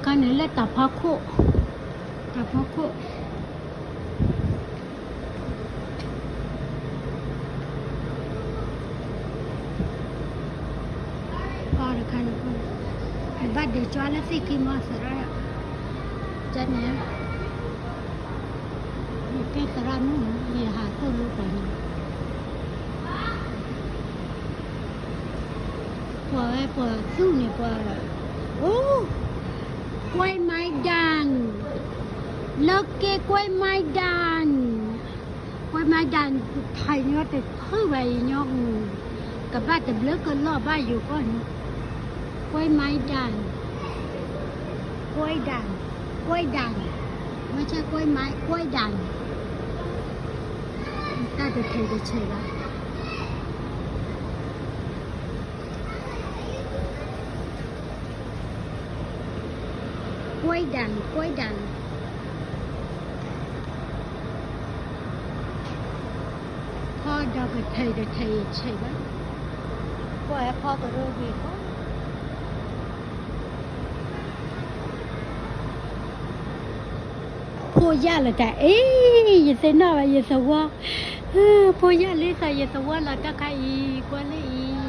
ຄັນນີ້ແຫຼະ ຕາພາໂຄ ຕາພາໂຄ ພໍແລ້ວຄັນນີ້ ບັດເດີຈອລະຊິກິມອສເຕຣເລຍ ຈັດແນວ ເປັນສະລະໜູນ ເຮັດຫາໂຕລູກໄປນີ້ ປວດ ປວດສູ້ນີ້ ປວດ ໂອ້ ກວຍໄມ້ດ່າງ ເລີກເກກວຍໄມ້ດ່າງ ກວຍໄມ້ດ່າງ ໄທເນາະ ແຕ່ເພິ່ນວ່າອີຫຍັງ ກະບາດແຕ່ເບລີກະລໍບາດຢູ່ກ່ອນ ກວຍໄມ້ດ່າງ ກວຍດ່າງ ກວຍດ່າງ ບໍ່ໃຊ່ກວຍໄມ້ ກວຍດ່າງ ຕາແຕ່ເທິງກະເຊີຍລະ ກວຍດ່າງ ກວຍດ່າງ ພໍດອກກະເທີຍ ກະເທີຍເຊີຍລະ ກວຍ ພໍກະໂຣບີ ພໍ ໂພຢາລະຕາ ເອີ ຢາເຊນອວາ ຢາສະວອ ເອີ ໂພຢາລິສາ ຢາສະວອລະຕາຄາອີ ກວາລີອີ